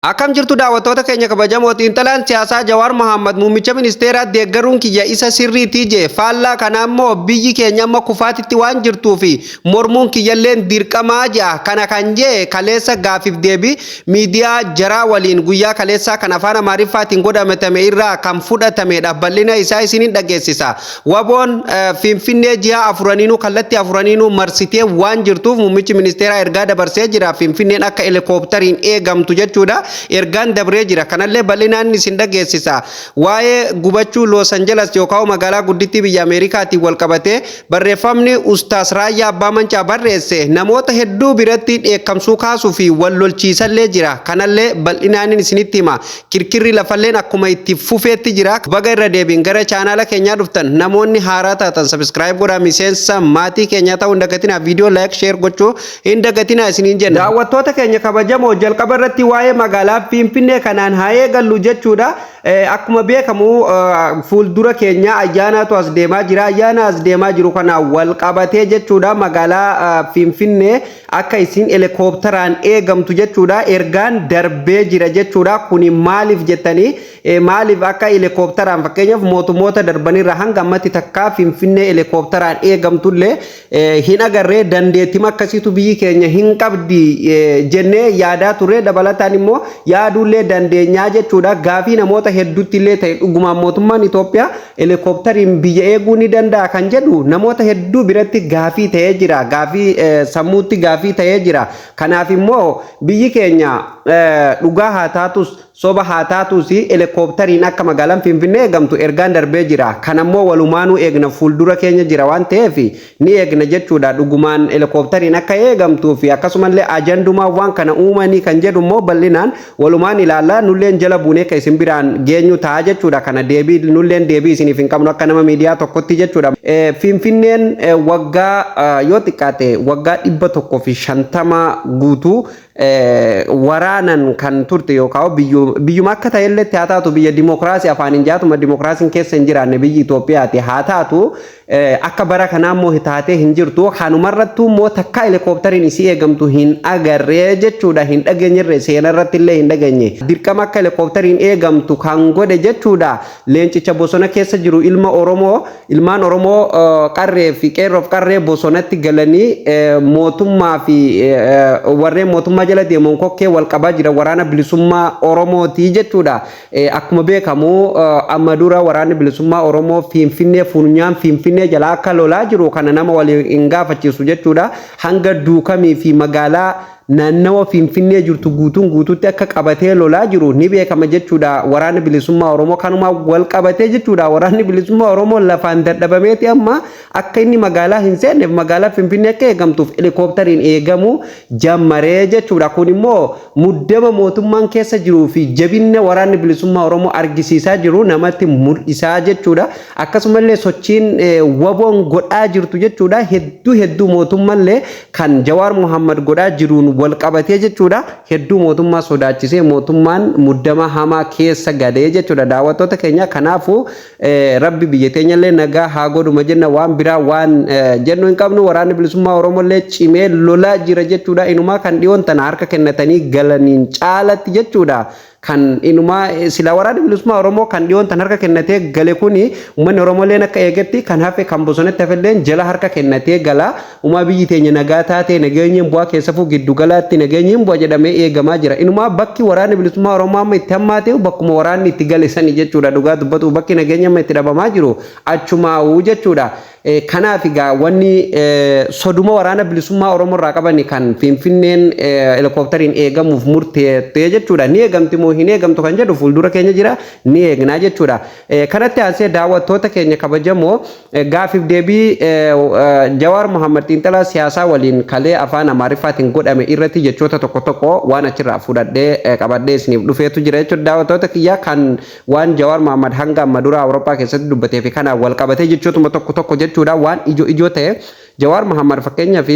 Akkam jirtu daawwattoota keenya kabajamoo? Xiinxalaan siyaasaa Jawaar Mohaammed muummicha ministeeraa deeggaruun kiyya isa sirriitii jee, faallaa kanaa immoo biyyi keenya amma kufaatitti waan jirtuu fi mormuun kiyyalleen dirqamaa jea. Kana kan jee kaleessa gaafiif deebii miidiyaa jaraa waliin guyyaa kaleessaa kan afaan Amaariffaatiin godhamatame irraa kan fudhatamedha. Bal'ina isaa isinin dhageessisa. Waboon Finfinnee ji'a afuraniinuu kallattii afuraniinuu marsitee waan jirtuuf muummichi ministeeraa ergaa dabarsee jira. Finfinneen akka helikooптariin eegamtu jechuudha. Ergaan dabree jira. Kanallee bal'inaan isin dhageessisa. Waa'ee gubachuu Los Angeles yookaan magaalaa guddittii biyya Ameerikaatiin wal qabatee barreeffamni Ustaas Raayyaa Abbaa Mancaa barreesse namoota hedduu biratti dheekkamsuu kaasuu fi wal lolchiisallee jira. Kanallee bal'inaan isinitti hima. Kirkirri lafalleen akkuma itti fufeetti jira. Baga irra deebiin gara chaanaala keenyaa dhuftan. Namoonni haaraa taatan subscribe godhaa, miseensa maatii keenyaa ta'uu hin dagatinaa, viidiyoo like, share gochuu hin dagatinaa isiniin jenna. Daawwattoota keenya kabajamoo, jalqaba irratti waa'ee magaalaa Finfinnee kanaan haa eegallu jechuudha. Akkuma beekamu fuuldura keenya ayyaanaatu as deemaa jira. Ayyaana as deemaa jiru kana wal qabatee jechuudha, magaalaa Finfinnee akka isin helikoophteraan eegamtu jechuudha ergaan darbee jira jechuudha. Kuni maaliif jettanii, maaliif akka helikoophteraan? Fakkeenyaaf, mootummoota darbanirra hanga ammatti takkaa Finfinnee helikoophteraan eegamtullee hin agarree. Dandeettima akkasiitu biyyi keenya hin qabdi jennee yaadaa turre, dabalataan immoo yaaduullee dandeenyaa jechuudha. Gaafii namoota hedduutti illee ta'e, dhugumaan mootummaan Itoophiyaa helikoophteriin biyya eeguu ni danda'a kan jedhu namoota hedduu biratti gaafii ta'ee jira. Gaafii sammuutti gaafii ta'ee jira. Kanaaf immoo biyyi keenya dhugaa haa taatus, soba haa taatus, helikoophteriin akka magaalaan Finfinnee eegamtu ergaan darbee jira. Kanammoo walumaanuu eegna, fuuldura keenya jira waan ta'eef ni eegna jechuudha. Dhugumaan helikoophteriin akka eegamtuu fi akkasumallee ajandumaa waan kana uumanii kan jedhu immoo bal'inaan walumaan ilaallaa, nulleen jala buunee kan isin biraan geenyu ta'a jechuudha. Kana deebii nulleen deebii isiniif hin qabnu akka nama miidiyaa tokkotti jechuudha. Finfinneen waggaa yoo xiqqaate waggaa 150 guutuu waraanan kan turte yookaan biyyuma akka ta'ellee haa taatu, biyya dimokiraasii afaan hin jaatuma dimokiraasiin keessa hin jiraanne biyyi Itoophiyaati haa taatu, akka bara kanaa immoo taatee hin jirtu. Kanumarrattuu immoo takka helikoophteriin isii eegamtu hin agarree jechuudha, hin dhageenyerre, seenarratti illee hin dhageenye. Dirqama akka helikoophteriin eegamtu kan godhe jechuudha leencicha bosona keessa jiru, ilma Oromoo, ilmaan Oromoo qarree fi qeerroof qarree bosonatti galanii mootummaa fi warreen mootummaa jala deemuun kokkee wal qabaa jira waraana bilisummaa Oromooti jechuudha. Akkuma beekamu amma dura waraanni bilisummaa Oromoo Finfinnee funyaan Finfinnee jala akka lolaa jiru kana nama waliin hin gaafachiisu jechuudha. Hanga Duukamii fi magaalaa naannawa Finfinnee jirtu guutuun guutuutti akka qabatee lolaa jiru ni beekama jechuudha. Waraanni bilisummaa Oromoo kanuma wal qabatee jechuudha. Waraanni bilisummaa Oromoo lafaan dadhabameeti amma akka inni magaalaa hin seenneef magaalaa Finfinnee akka eegamtuuf helikoophteriin eegamuu jammaree jechuudha. Kun immoo muddama mootummaan keessa jiruu fi jabina waraanni bilisummaa Oromoo argisiisaa jiru namatti mul'isaa jechuudha. Akkasumallee sochiin waboon godhaa jirtu jechuudha, hedduu hedduu mootummallee kan Jawaar Muhammad godhaa jiruun wal qabatee jechuudha. Hedduu mootummaa sodaachisee mootummaan muddama hamaa keessa galee jechuudha. Daawwattoota keenya, kanaafuu Rabbi biyya teenyallee nagaa haa godhuma jenna, waan biraa waan jennu hin qabnu. Waraanni bilisummaa Oromollee cimee lolaa jira jechuudha. Inumaa kan dhiyoon tana harka kennatanii galaniin caalatti jechuudha. Kan inumaa sila waraanni bilisummaa Oromoo kan dhiyoon tan harka kennatee gale kuni, uummanni Oromolleen akka eegetti kan hafe, kan bosonatti hafelleen jala harka kennatee gala. Umaa biyyi teenya nagaa taatee nageenyi hin bu'aa, keessafuu giddu galaatti nageenyi hin bu'a jedhamee eegamaa jira. Inumaa bakki waraanni bilisummaa Oromoo amma itti hammaate bakkuma waraanni itti gale sani jechuudha. Dhugaa dubbatu bakki nageenyi amma itti dhabamaa jiru achumaa'uu jechuudha. Kanaaf egaa wanni soduma waraana bilisummaa Oromoo irraa qabani kan Finfinneen helikoophteriin eegamuuf murteessee jechuudha. Ni eegamti moo hin eegamtu kan jedhu fuuldura keenya jira, ni eegnaa jechuudha. Kanatti aansee, daawwattoota keenya kabajamoo, gaafiif deebii Jawaar Mohammad xiinxalaa siyaasaa waliin kalee afaan Amaariffaatiin godhame irratti jechoota tokko tokko waan achirraa fudhadhee qabadhee isiniif dhufeetu jira jechuudha. Daawwattoota kiyyaa, kan waan Jawaar Mohammad hanga amma dura Awurooppaa keessatti dubbatee fi kanaan wal qabatee jechootuma tokko tokko jechuudha, waan ijoo ijoo ta'e. Jawaar Mohammad fakkeenyaaf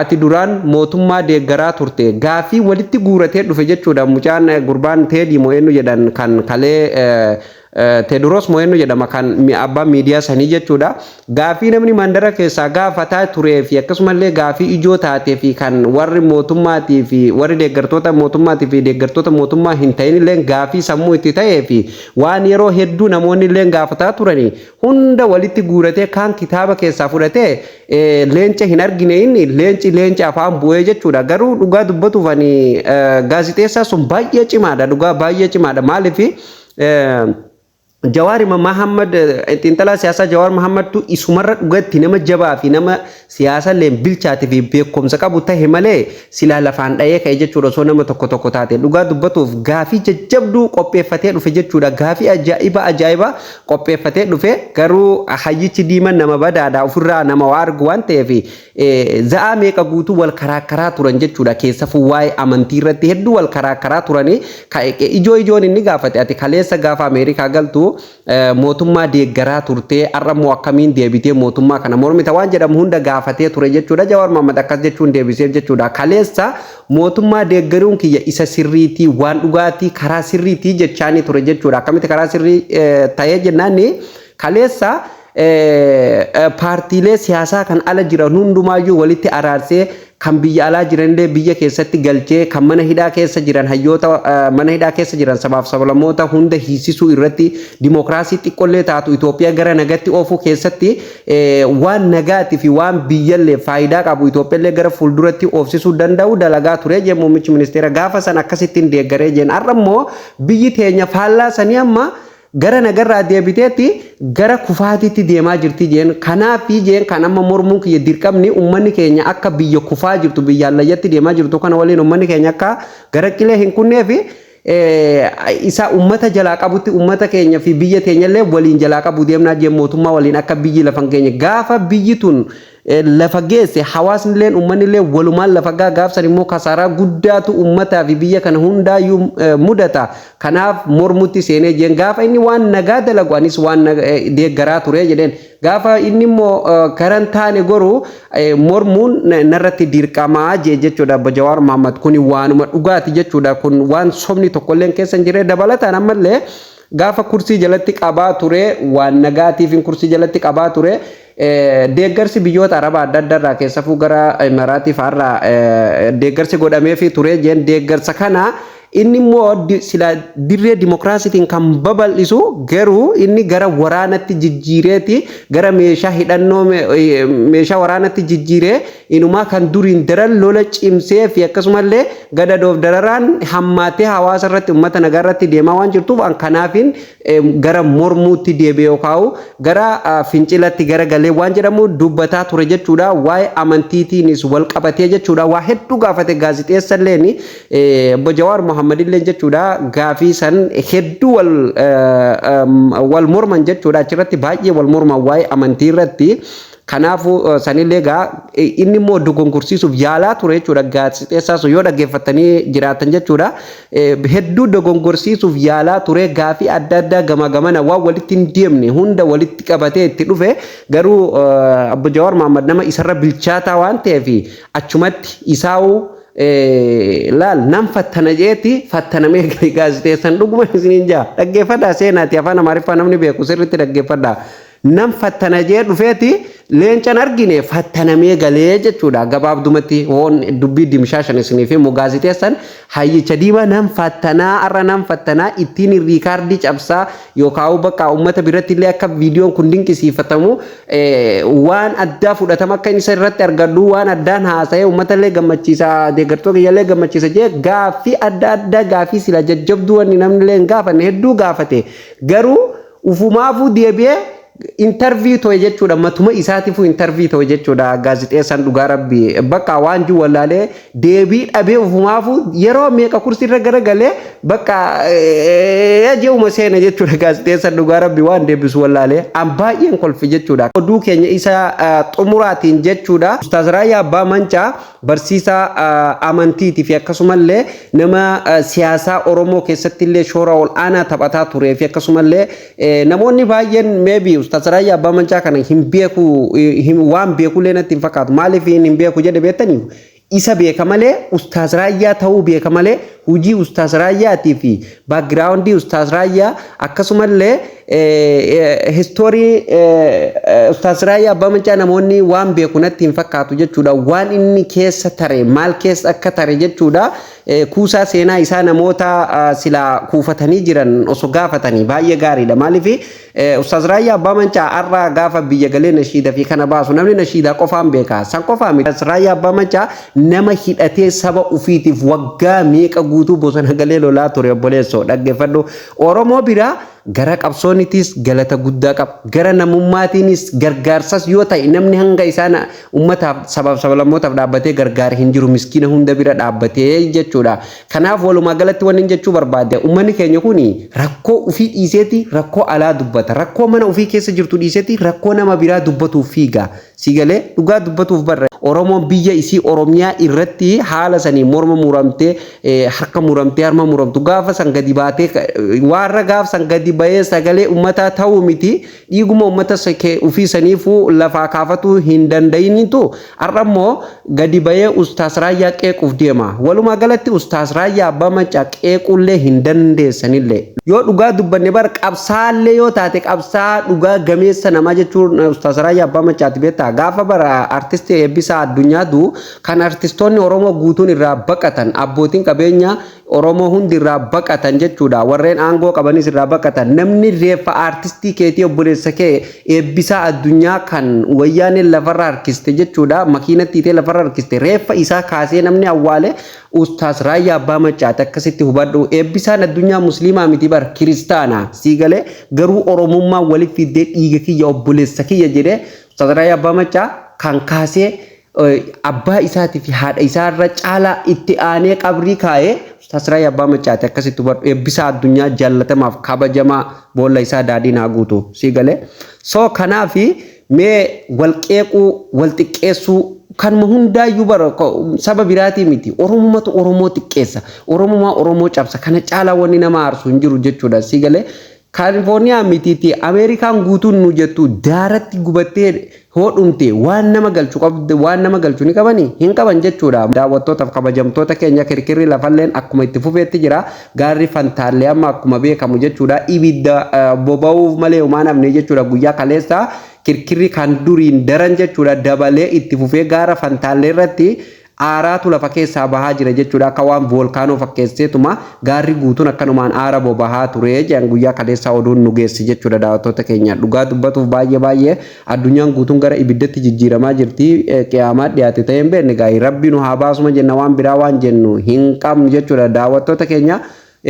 ati duraan mootummaa deeggaraa turte gaafii walitti guuratee dhufe jechuudha. Mucaan gurbaan Teedii moo eenyu jedhan kan kalee Teediroos Mo'eennu jedhama kan abbaa miidiyaa sanii jechuudha. Gaafii namni mandara keessaa gaafataa turee fi akkasumallee gaafii ijoo taatee fi kan warri mootummaatii fi warri deeggartoota mootummaatii fi deeggartoota mootummaa hin ta'in illee gaafii sammuu itti ta'ee fi waan yeroo hedduu namoonni illee gaafataa turanii hunda walitti guuratee kaan kitaaba keessaa fudhatee leenca hin argine, inni leenci leenca afaan bu'ee jechuudha. Garuu dhugaa dubbatuuf ani gaazixeessaa sun baay'ee cimaadha, dhugaa baay'ee cimaadha. Maaliif? Jawaar Mahammad, xiinxalaa siyaasaa Jawaar Mahammadtu isumarra dhugatti nama jabaa fi nama siyaasa illee bilchaatee fi beekumsa qabu tahe malee silaa lafaan dha'ee ka'e jechuudha osoo nama tokko tokko taate. Dhugaa dubbatuuf gaafii jajjabduu qopheeffatee dhufe jechuudha. Gaafii ajaa'iba ajaa'iba qopheeffatee dhufe. Garuu hayyichi diiman nama badaadha, ofirraa nama waa argu waan ta'eef za'aa meeqa guutuu wal karaa turan jechuudha. Keessafuu waa'ee amantii irratti hedduu wal karaa turanii. Ijoo ijoon inni gaafate, ati kaleessa gaafa Ameerikaa galtu mootummaa deeggaraa turtee, har'a immoo akkamiin deebitee mootummaa kana mormita waan jedhamu hunda gaafatee ture jechuudha. Jawaar Mohammad akkas jechuun deebiseef jechuudha. Kaleessa mootummaa deeggaruun kiyya isa sirriitii, waan dhugaatii, karaa sirriitii jechaanii ture jechuudha. Akkamitti karaa sirrii ta'ee jennaani, kaleessa paartiilee siyaasaa kan ala jiran hundumaayyuu walitti araarsee, kan biyya alaa jiranillee biyya keessatti galchee, kan mana hidhaa keessa jiran, hayyoota mana hidhaa keessa jiran, sabaaf sablammoota hunda hiisisuu irratti, dimookiraasii xiqqollee taatu Itoophiyaa gara nagatti oofuu keessatti, waan nagaatii fi waan biyyallee faayidaa qabu Itoophiyaallee gara fuulduratti oofsisuu danda'u dalagaa ture jee muummichi ministeera. Gaafa san akkasittiin deeggaree jeen. Har'a immoo biyyi teenya faallaa sanii amma gara nagarraa deebiteetti gara kufaatiitti deemaa jirti jeen. Kanaaf jeen kan amma mormuun kiyya dirqamni ummanni keenya akka biyya kufaa jirtu, biyya allayyatti deemaa jirtu kana waliin ummanni keenya akka gara qilee hin kunneefi isa ummata jalaa qabutti ummata keenya fi biyya teenyallee waliin jalaa qabu deemnaa jeen. Mootummaa waliin akka biyyi lafa hin geenye, gaafa biyyi tun lafa geesse hawaasnilleen uummanillee walumaan lafa gaa, gaafsan immoo kasaaraa guddaatu uummataa fi biyya kana hundaayyuu mudata. Kanaaf mormutti seenee jeen. Gaafa inni waan nagaa dalagu anis waan deeggaraa ture jedheen. Gaafa inni immoo karan taane goru mormuun narratti dirqamaa jee jechuudha Obbo Jawaar Mohammad. Kuni waanuma dhugaati jechuudha. Kun waan sobni tokkolleen keessa hin jirre. Dabalataan ammallee gaafa kursii jalatti qabaa ture waan nagaatiif kursii jalatti qabaa ture. Deeggarsi biyyoota Arabaa adda addaa irraa, keessafuu gara Imaraatii fa'aarraa deeggarsi godhameefii ture jeen. Deeggarsa kana inni immoo sila dirree dimokiraasiitiin kan babal'isu, garuu inni gara waraanatti jijjiireeti, gara meeshaa hidhannoo, meeshaa waraanatti jijjiiree, inumaa kan duriin daran lola cimsee fi akkasumallee gadadoof dararaan hammaatee hawaasa irratti, uummata nagaa irratti deemaa waan jirtuuf, an kanaafin gara mormuutti deebi'e yookaan gara fincilatti gara galee waan jedhamu dubbataa ture jechuudha. Waa'ee amantiitiinis wal qabatee jechuudha. Waa hedduu gaafate gaazixeessalleen obbo Jawaar Mohammad illee jechuudha. Gaafii san hedduu wal morman jechuudha. Achirratti baay'ee wal morman waa'ee amantii irratti. Kanaafuu sanillee gaa inni immoo dogongorsiisuuf yaalaa ture jechuudha. Gaazexeessaa sun yoo dhaggeeffatanii jiraatan jechuudha. Hedduu dogongorsiisuuf yaalaa ture. Gaafii adda addaa gama gamana waan walitti hin deemne hunda walitti qabatee itti dhufe. Garuu Obbo Jawaar Mohammad nama isarra bilchaataa waan ta'eef achumatti isaa'uu laal nan fattana jeeti fattanamee. Gaazexeessan dhuguma isiniin jaa, dhaggeeffadhaa, seenaati afaan Amaariffaa namni beeku sirriitti dhaggeeffadhaa. Nan fattana jee dhufeeti leencan argine, fattanamee galee jechuudha. Gabaabdumatti hoon dubbii dimshaashan isiniif himu, gaazexeessan hayyicha diimaa nan fattanaa, har'a nan fattanaa, ittiin riikaardii cabsaa yookaan bakka uummata biratti illee akka viidiyoon kun dinqisiifatamu, waan addaa fudhatama akka inni irratti argadhu, waan addaan haasa'ee uummata illee gammachiisa, deeggartoota kiyyallee gammachiisa jee gaaffii adda addaa, gaaffii sila jajjabduu wanni namni illee hin gaafanne hedduu gaafate. Garuu ufumaafuu deebi'ee interview ta'e jechuudha. Matuma isaatiifuu interview ta'e jechuudha gaazixeessaan. Dhugaa rabbi, bakka waan jiru wallaalee, deebii dhabee, ufumaafuu yeroo meeqa kursii irra garagalee bakka je'uma seena jechuudha gaazixeessaan. Dhugaa rabbi, waan deebisu wallaalee, an baay'een kolfi jechuudha. Oduu keenya isa xumuraatiin jechuudha, Ustaaz Raayyaa Abbaa Mancaa barsiisaa amantiitii fi akkasumallee nama siyaasaa Oromoo keessatti illee shoora ol aanaa taphataa turee fi akkasumallee namoonni baay'een maybe Ustaaz Raayyaa Abbaa Mancaa kana hin beeku, waan beekullee natti hin fakkaatu. Maaliif hin beeku jedhe beektanii? Isa beeka malee, Ustaaz Raayyaa ta'uu beeka malee. hujii Ustaaz Raayyaatii fi backgroundii Ustaaz Raayyaa, akkasumallee history Ustaaz Raayyaa Abbaa Maccaa namoonni waan beeku natti hin fakkaatu jechuudha. Waan inni keessa tare, maal keessa akka tare jechuudha. Kuusaa seenaa isaa namoota silaa kuufatanii jiran osoo gaafatanii baay'ee gaariidha. Maaliif Ustaaz Raayyaa Abbaa Maccaa har'a gaafa biyya galee nashiida fi kana baasu, namni nashiidaa qofaan beeka. San qofaa miti. Ustaaz Raayyaa Abbaa Maccaa nama hidhatee saba ufiitiif waggaa meeqa guutuu bosona galee lolaa ture. Obboleessoo, dhaggeeffadhu. Oromoo biraa gara qabsoonitis galata guddaa qaba. Gara namummaatiinis gargaarsas yoo ta'e, namni hanga isaan uummataaf, sabaaf sablammootaaf dhaabbatee gargaare hin jiru, miskiina hunda bira dhaabbatee jechuudha. Kanaaf walumaa galatti wanni jechuu barbaade, uummanni keenya kun rakkoo ufii dhiiseeti rakkoo alaa dubbata. Rakkoo mana ufii keessa jirtu dhiiseeti rakkoo nama biraa dubbatuuf fiiga. Si galee? Dhugaa dubbatuuf barra. Oromoon biyya isii Oromiyaa irratti haala sanii morma muramtee, harka muramtee, harma muramtu gaafa san gadi baatee, warra gaaf san gadi bahee sagalee uummataa ta'uu miti, dhiiguma uummata ufii saniifuu lafaa kaafatuu hin danda'initu har'a immoo gadi bahee Ustaas Raayyaa qeequuf deema. Walumaa galatti Ustaas Raayyaa Abbaa Maccaa qeequllee hin dandeessanillee. Yoo dhugaa dubbanne bara qabsaallee yoo taate, qabsaa dhugaa gameessa namaa jechuun Ustaas Raayyaa Abbaa Maccaati, beektaa? Gaafa bara artistii Eebbisaa Addunyaatu kan artistoonni Oromoo guutuun irraa baqatan, abbootiin qabeenya Oromoo hundi irraa baqatan jechuudha. Warreen aangoo qabanis irraa baqatan. Namni reeffa artistii keetii, obboleessa kee Eebbisaa Addunyaa kan wayyaaneen lafarra harkiste jechuudha. Makiinatti hiitee lafarra harkiste. Reeffa isaa kaasee namni awwaale Ustaas Raayyaa Abbaa Maccaati, akkasitti hubadhu. Eebbisaan Addunyaa Musliimaa miti bar, Kiristaana. Sii galee? Garuu Oromummaa walitti fiddee dhiiga kiyya, obboleessa kiyya jedhee Ustaas Raayyaa Abbaa Maccaa kan kaasee abbaa isaatii fi haadha isaarra caalaa itti aanee qabrii kaa'ee Ustaas Raayyaa Abbaa Maccaati, akkasitti hubadhu. Eebbisaa Addunyaa jaallatamaaf kabajamaa, boolla isaa daadhiin haa guutu. Sii galee? So kanaafi mee wal qeequu, wal xiqqeessuu kanuma hundaayyuu bara saba biraatii miti, Oromumatu Oromoo xiqqeessa, Oromumaa Oromoo cabsa. Kana caalaa wanni nama aarsu hin jiru jechuudha. Sii galee? Kaalifoorniyaa mitiiti, Ameerikaan guutuun nu jettu daaratti gubattee hodhumte, waan nama galchu qabde, waan nama galchu ni qabanii hin qaban jechuudha. Daawwattootaaf kabajamtoota keenya, kirkirri lafalleen akkuma itti fufeetti jira. Gaarri Fantaallee amma akkuma beekamu jechuudha, ibidda boba'uuf malee homaan hafne jechuudha. Guyyaa kaleessa kirkirri kan duriin daran jechuudha dabalee itti fufee gaara Fantaallee irratti aaraatu lafa keessaa bahaa jira jechuudha. Akka waan voolkaanoo fakkeesseetuma gaarri guutuun akkanumaan aara bobahaa ture jedhan guyyaa kaleessaa oduun nu geesse jechuudha. Daawwattoota keenya, dhugaa dubbatuuf baay'ee baay'ee addunyaan guutuun gara ibiddatti jijjiiramaa jirti. Qiyaamaa dhiyaate ta'ee hin beekne gaa'ii Rabbi nu haa baasuma jenna, waan biraa waan jennu hin qabnu jechuudha. Daawwattoota keenya,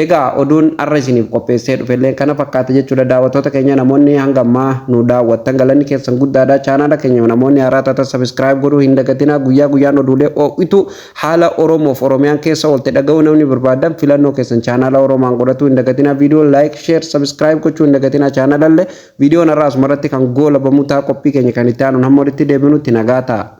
egaa oduun har'a isiniif qopheessee dhufellee kana fakkaata jechuudha. Daawwattoota keenya, namoonni hanga ammaa nu daawwattan galanni keessan guddaadha. Chaanaala keenya namoonni haaraa taatan subscribe godhuu hin dagatinaa. Guyyaa guyyaan oduulee oo'itu haala Oromoof Oromiyaan keessa oolte dhaga'uu namni barbaadan filannoo keessan chaanaala Oromaan godhachuu hin dagatinaa. Viidiyoo like, share, subscribe gochuu hin dagatinaa. Chaanaalallee viidiyoon har'a asumarratti kan goolabamu ta'a. Qophii keenya kan itti aanuun hamma walitti deebinutti nagaa ta'a.